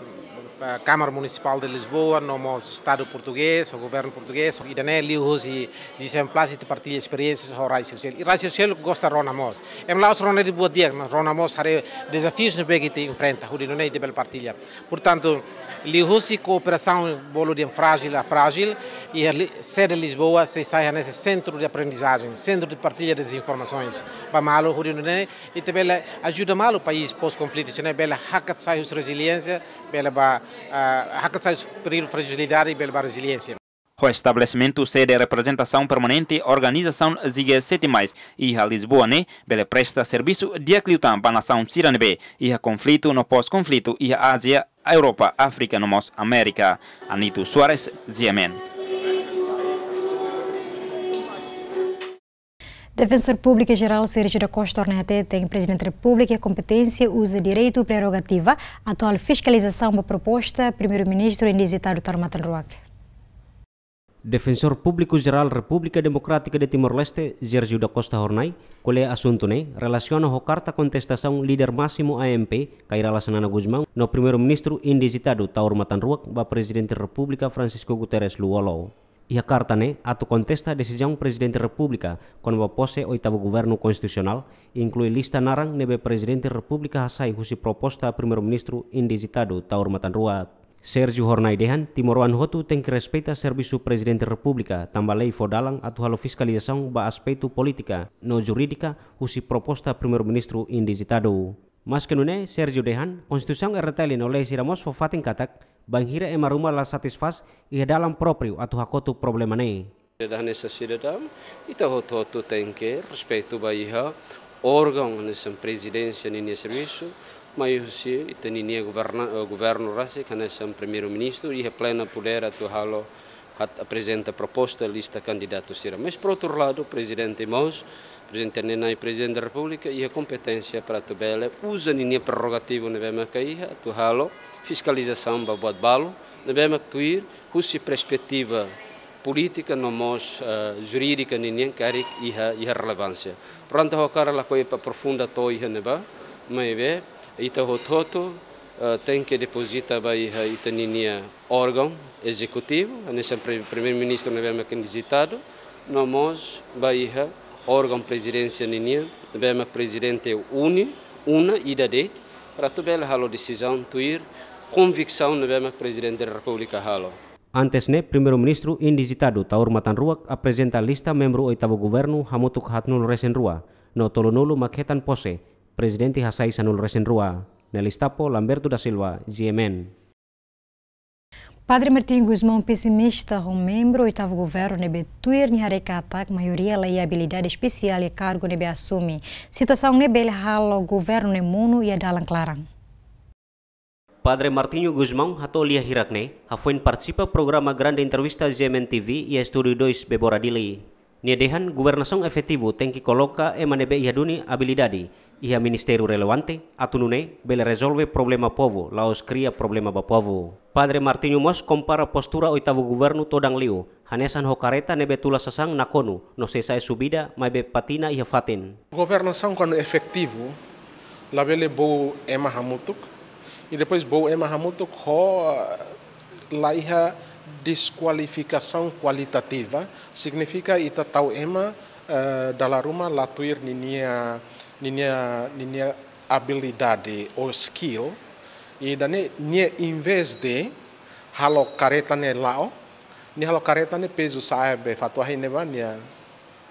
ba Kámara Munisipál de Lisboa, no mós Estadu portugés, ho governu portugés, ida-ne'e liuhusi G sete mais ita partilla esperiénsias ho rai sosiál. I rai sosiál gosta rona mós. Ema la'ós rona de'it buat di'ak, mas rona mós haree dezafius ne'ebé ke ita enfrenta, hodi nune'e ita bele partilla. Portantu, liuhusi kooperasaun bolu dehan frájil a frájil, i li-, sede Lisboa sei sai hanesan sentru de aprendizajen, sentru de partilla das informasoens. Ba malu, hodi nune'e ita bele ajuda malu país pós-konflitu, sira bele hakat sai husi reziliénsia, bele ba, ah, hakat sai husi períodu frajilidade, bele ba reziliénsia. Ho estabelesimentu sede reprezentasaun permanente organizasaun G sete mais iha Lisboa ne'e bele presta servisu di'ak liután ba nasaun sira ne'ebé iha konflitu no pós-konflitu iha Ázia, Europa, Áfrika no mós Amérika. Anito Soares, G M N. Defensór Públiku Jerál Sérgio da Costa Ornete hateten Prezidente Repúblika iha kompeténsia uza direitu prerogativa atu halo fiskalizasaun ba proposta Primeiru-Ministru indizitadu Taur Matan Ruak. Defensór Públiku Jerál Repúblika Demokrátika de Timor-Leste, Sérgio da Costa Hornai, ko'alia asuntu ne'e relasiona ho karta kontestasaun líder másimu A M P, Kay Rala Xanana Gusmão, no Primeiru-Ministru indizitadu Taur Matan Ruak ba Prezidente Repúblika Francisco Guterres Lú-Olo. Iha karta ne'e atu kontesta desizaun Prezidente Repúblika kona-ba pose oitavu governu konstitusionál, inklui lista naran ne'ebé Prezidente Repúblika hasai husi proposta Primeiru-Ministru indizitadu Taur Matan Ruak. Sérgio Hornai dehan, timoroan hotu tenke respeita servisu Prezidente Repúblika, tanba lei fó dalan atu halo fiskalizasaun ba aspetu polítika no jurídika husi proposta Primeiru-Ministru indizitadu. Maske nune'e, Sérgio dehan, Konstituisaun R T L no lei sira mós fó fatin katak, bainhira ema ruma la satisfás, iha dalan própriu atu hakotu problema ne'e. Ita hanesan sidadaun, ita hotu-hotu tenke respeitu ba iha órgaun hanesan Prezidénsia ninia servisu, mai husi ita ninia governa-, eh, governu rasik hanesan Primeiru-Ministru, iha plena podér atu halo atu aprezenta proposta lista kandidatu sira. Mas, por outro lado, Prezidente mós, Prezidente Nenai, Prezidente da Repúblika, iha kompeténsia para atu bele uza ninia prerrogativu ne'ebé maka iha atu halo fiskalizasaun ba buat balu ne'ebé mak tuir husi perspetiva polítika no mós, eh, jurídika ninian karik iha, iha relevánsia. Portantu, ha'u hakarak lakohi aprofunda to'o iha ne'ebá, maibé ita hotu-hotu, eh, tenke depozita ba iha ita ninia órgaun ezekutivu, hanesan pre-, Primeiru-Ministru ne'ebé mak indizitadu, no mós ba iha órgaun Prezidénsia ninian, ne'ebé mak Prezidente uni, una, ida de'it, para atu bele halo desizaun tuir konviksaun ne'ebé mak Prezidente Repúblika halo. Antes ne'e, Primeiru-Ministru indizitadu Taur Matan Ruak aprezenta lista membru oitavu governu hamutuk haatnulu resin rua, no tolunulu mak hetan pose, Prezidente hasai sanulu resin rua. Nelis Tapo, Lamberto da Silva, G M N. Padre Martinho Gusmão pesimista ho membru oitavu governu ne'ebé tuir nia haree katak maioria la iha abilidade espesiál iha kargu ne'ebé asume. Situasaun ne'e bele halo governu ne'e monu iha dalan klaran. Padre Martinho Gusmão hato'o lia hirak ne'e, hafoin partisipa programa Grande Entrevista G M N T V iha Estúdiu dois Bebora Dili. Nia dehan governasaun efetivu tenke koloka ema ne'ebé iha duni abilidade iha ministériu relevante, atu nune'e bele rezolve problema povu, la'ós kria problema ba povu. Padre Martinho mós kompara postura oitavu governu todan liu, hanesan ho kareta ne'ebé tula sasán nakonu, no sei sa'e subida, maibé patina iha fatin. Governasaun kuandu efetivu, labele bou ema hamutuk, i depois bou ema hamutuk ho, eh, la iha deskualifikasaun kualitativa, signifika ita tau ema, eh, dala ruma la tuir ninia, ninia, ninia abilidade ou skill, i ida-ne'e nia invés de halo kareta ne'e la'o, nia halo kareta ne'e pezu sa'e be fatuahi ne'ebá nia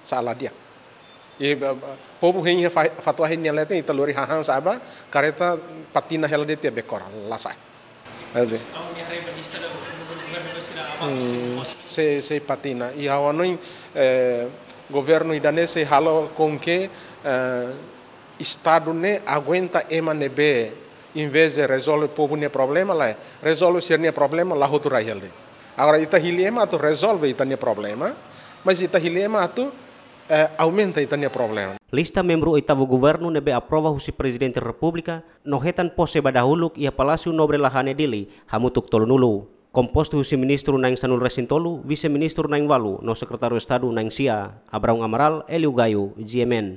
sa'e la di'ak. I, ba, ba, povu hein iha fa-, fatuahi nia leten ita lori hahán sa'e ba, kareta patina hela de'it iha bekor, la sa'e. Oke. Hmm, sei, sei patina. I ha'u hanoin, eh, governu ida-ne'e sei halo com que, eh, Estadu ne'e aguenta ema ne'ebé, invés de rezolve povu nia problema, lae, rezolve sira-nia problema, la hotu rai hela de'it. Agora, ita hili ema atu rezolve ita-nia problema, mas ita hili ema atu, eh, aumenta ita-nia problema. Lista membru oitavu governu ne'ebé aprova husi Prezidente Repúblika no hetan pose ba dahuluk iha Palásiu Nobre Lahane Dili, hamutuk tolunulu. Kompostu husi ministru na'in sanulu resin tolu, vise-ministru na'in ualu, no sekretáriu Estadu na'in sia, Abraão Amaral, Hélio Gaio, G M N.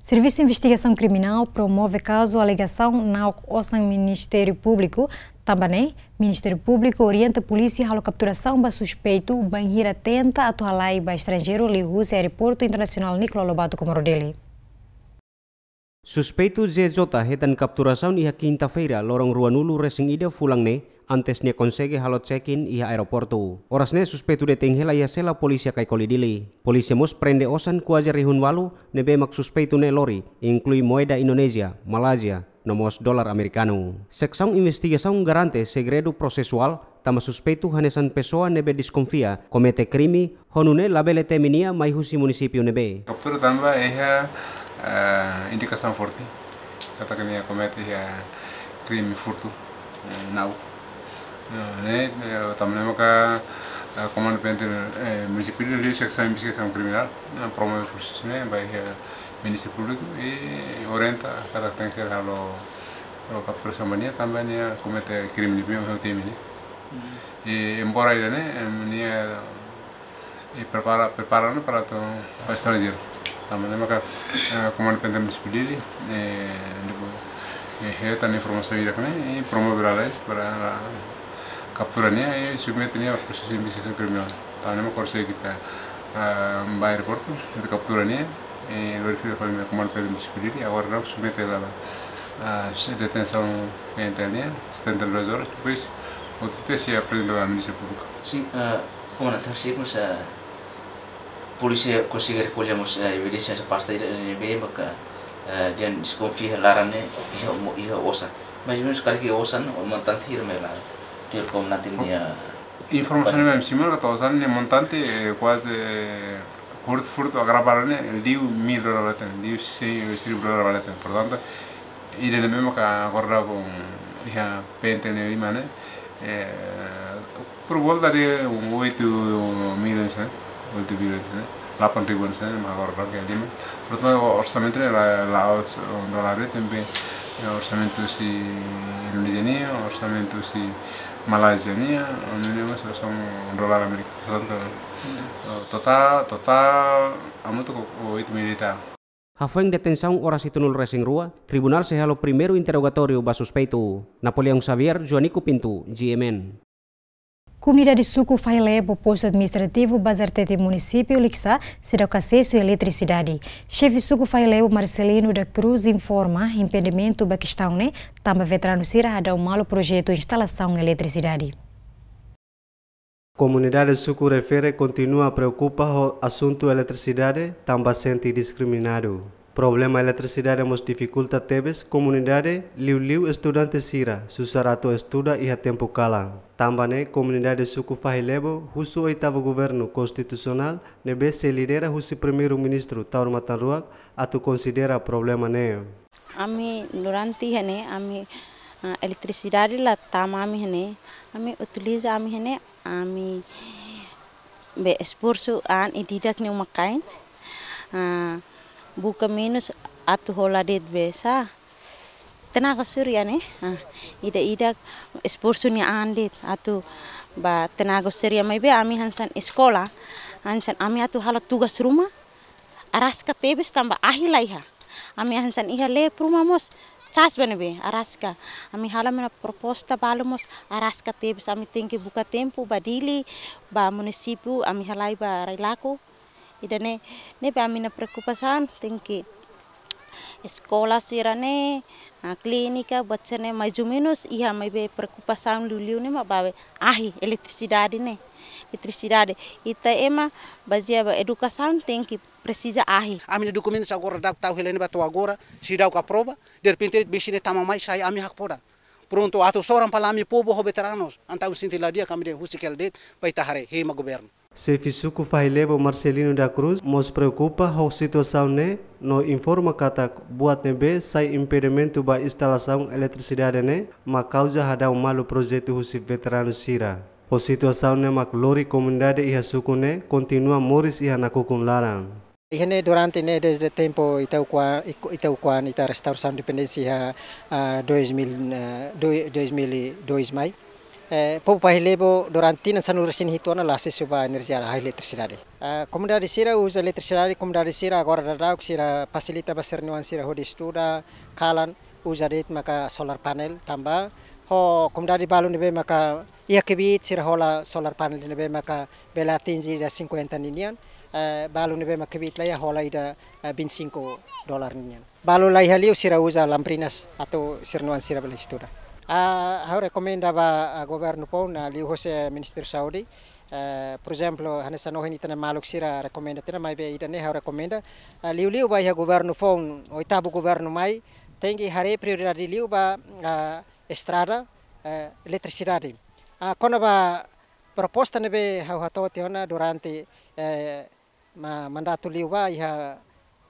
Servisu Investigasaun Kriminál promove kazu alegasaun na'ok osan Ministériu Públiku, tanba ne'e, Ministériu Públiku orienta polísia halo kapturasaun ba suspeitu bainhira tenta atu halai ba estranjeiru liuhusi Aeroportu Internasionál Nicolau Lobato Comoro Dili. Suspeitu J J hetan kapturasaun iha kinta-feira, loron ruanulu resin ida fulan ne'e, antes nia konsege halo check-in iha aeroportu. Oras ne'e suspeitu detein hela iha sela polísia Kaikoli Dili. Polísia mós prende osan kuaze rihun ualu ne'ebé mak suspeitu ne'e lori, inklui moeda Indonézia, Malázia, no mós dolar amerikanu. Seksaun investigasaun garante segredu prosesuál, tanba suspeitu hanesan pesoa ne'ebé deskonfia komete krime, ho nune'e labele temi nia mai husi munisípiu ne'ebé. Kaptura tanba iha, eh, indikasaun forte katak nia komete iha krime furtu, eh, na'ok. Eh, ne'e, eh, tanba ne'e maka, eh, Komandu P N T, eh, Munisípiu Dili liu Seksaun Investigasaun Kriminál, eh, promove prosesu ne'e ba iha Ministériu Públiku i orienta katak tenke halo, halo kapturasaun ba nia tanba nia komete krime ne'ebé mak temi nia. E embora ida-ne'e, em, nia, e prepara, prepara ne'e para atu, para estranjeiru. Tanba ne'e maka, eh, Komandu P N T L Munisípiu Dili, eh, depois, eh, hetan informasaun ida-ne'e, e promove lalais para kaptura nia, e submete nia prosesu investigasaun kriminál. Tanba ne'e maka konsege ita, ah, ba aeroportu, ita kaptura nia, e lori fila fali ba Komandu P N T L Munisípiu Dili, agora nia submete la, ah, detensaun P N T L nian, setenta e duas horas, depois, outro dia sei aprezenta ba Ministériu Públiku. Sin, eh, Komandante, hanesan mós, eh, polísia konsege rekolla mós, eh, evidénsia hanesan pasta ida ne'ebé maka, eh, dehan deskonfia laran ne'e iha mo-, iha osan. Mais ou menus karik iha osan, montante hira mai laran? Tuir Komandante nia informasaun, kompanhia. Ne'ebé ami simu katak osan nia montante, eh, kuaze, eh, furtu, furtu agravadu ne'e, liu mil dolar ba leten, liu sei, seribu dolar ba leten. Portantu, ida-ne'e maka agora daudaun iha P N T L nia liman ne'e, eh, por volta de oito mil hanesan ne'e, oito mil hanesan ne'e, delapan ribu hanesan ne'e, maka agora daudaun iha liman. Portantu, orsamentu ne'e la, la'ós, um, dolar ne'e, tanba, eh, orsamentu husi Indonézia nian, orsamentu husi Malázia nian, o mínimo só son dolar amerikanu. Portantu, eh, totál, totál, hamutuk oito mil e tal. Hafoin detensaun oras hitunulu resin rua, tribunál sei halo primeiru interrogatóriu ba suspeitu. Napoleão Xavier, Joanico Pinto, G M N. Komunidade suku Fahilebo, postu administrativu Bazartete, munisípiu Likisá, seidauk asesu eletrisidade. Xefe suku Fahilebo, Marcelino da Cruz, informa impedimentu ba kestaun ne'e tanba veteranu sira hadau malu projetu instalasaun eletrisidade. Komunidade suku refere kontinua preokupa ho asuntu eletrisidade, tanba sente diskriminadu. Problema eletrisidade mós difikulta tebes komunidade, liuliu estudante sira susar atu estuda iha tempu kalan. Tanba ne'e, komunidade suku Fahilebo husu oitavu governu konstitusionál ne'ebé sei lidera husi Primeiru-Ministru Taur Matan Ruak atu konsidera problema ne'e. Ami durante iha ne'e, ami, ah, eletrisidade la tama ami iha ne'e, ami utiliza ami iha ne'e, ami be esforsu an ida-idak ne'e uma-kain, ah, buka meinus atu hola de'it be sá, tenaga surya ne'e, ah, ida-idak esforsu nia an de'it atu ba tenaga surya, maibé ami hanesan eskola, hanesan ami atu halo tugas ruma, araska tebes tanba ahi laiha. Ami hanesan iha lee ruma mós, cas ba ne'ebé, araska. Ami halo ami-nia proposta balu mós, araska tebes, ami tenke buka tempu ba Dili, ba munisípiu, ami halai ba Railaco. Ida-ne'e, ne'ebé ami-nia preokupasaun, tenke eskola sira-ne'e, ah, klínika, buat sira-ne'e, mais ou menus, iha maibé preokupasaun liuliu ne'e mak ba be ahi, eletrisidade ne'e. Eletrisidade. Ita ema, bazeia ba edukasaun, tenke presiza ahi. Ami-nia dokumentus agora daudauk tau hela ne'ebá to'o agora, seidauk aprova. Derrepente, besik ne'e tama mai sai ami hakfodak. Prontu, atu soran fali ami povu ho veteranus. Entaun sente la di'ak ami dehan husik hela de'it, ba ita haree, hemu governu. Xefe suku Fahilebo Marcelino da Cruz mós preokupa ho situasaun ne'e, no informa katak buat ne'ebé sai impedimentu ba instalasaun eletrisidade ne'e, mak kauza hadau malu projetu husi veteranu sira. Ho situasaun ne'e mak lori komunidade iha suku ne'e kontinua moris iha nakukun laran. Iha ne'e durante ne'e desde tempu ita ukua-, iku-, ita ukua-an ita restaurasaun independénsia iha, ah, dois mil, ah, doi-, dois mil e dois mai. Eh, povu Fahilebo durante tinan sanulu resin hitu ona la asesu ba enerjia, ah, eletrisidade. Ah, komunidade sira uza eletrisidade, komunidade sira agora daudauk sira fasilita ba sira-nia oan sira hodi estuda, kalan, uza de'it maka solar panel tanba ho komunidade balu ne'ebé maka iha kbiit sira hola solar panel ne'ebé maka bele atinje ida cinquenta ninian, eh, balu ne'ebé mak kbiit laiha hola ida, eh, vinte e cinco dolar ninian. Balu laiha liu sira uza lamprinas atu sira-nia oan sira bele estuda. Ah, ha'u rekomenda ba, ah, governu foun, ah, liuhosi Ministériu Saúde, eh, por ezemplu, hanesan ohin ita-nia maluk sira rekomenda tiha ona maibé ida-ne'e ha'u rekomenda, ah, liuliu ba iha governu foun, oitavu governu mai, tenke haree prioridade liu ba, ah, estrada, eh, eletrisidade. Ah, kona-ba proposta ne'ebé ha'u hato'o tiha ona durante, eh, ma-, mandatu liubá iha,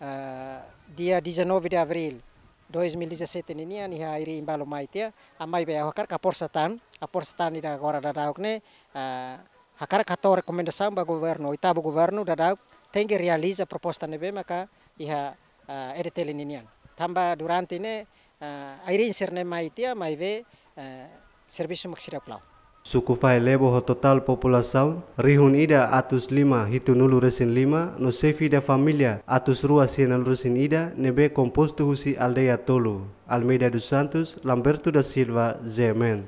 eh, dia dezanove de abril dois mil e dezassete ninian iha Airi Imbalu mai tiha, ah, maibé ha'u hakarak haforsa tan, haforsa tan ida agora daudauk ne'e, eh, hakarak hato'o rekomendasaun ba governu, oitavu governu daudauk tenke realiza proposta ne'ebé maka iha, eh, E D T L ninian. Tanba durante ne'e, eh, Airi sira-ne'e mai tiha, maibé, eh, servisu mak seidauk la'o. Suku Fahi Lebo ho totál populasaun rihun ida atus lima hitunulu resin lima no xefe da família atus rua sianulu resin ida ne'ebé kompostu husi aldeia tolu: Almeida dos Santos, Lamberto da Silva, Zemen.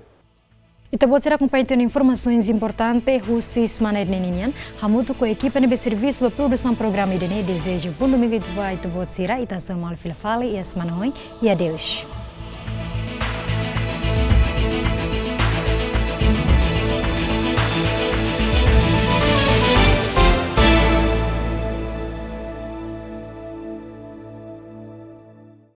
Ita-boot sira akompaña tiha ona informasaun importante husi semana ida-ne'e nian, hamutuk ho ekipa ne'ebé servisu ba produsaun programa ida-ne'e, dezeja bom domingu ba ita-boot sira, ita hasoru malu fila fali iha semana oin, i adeus.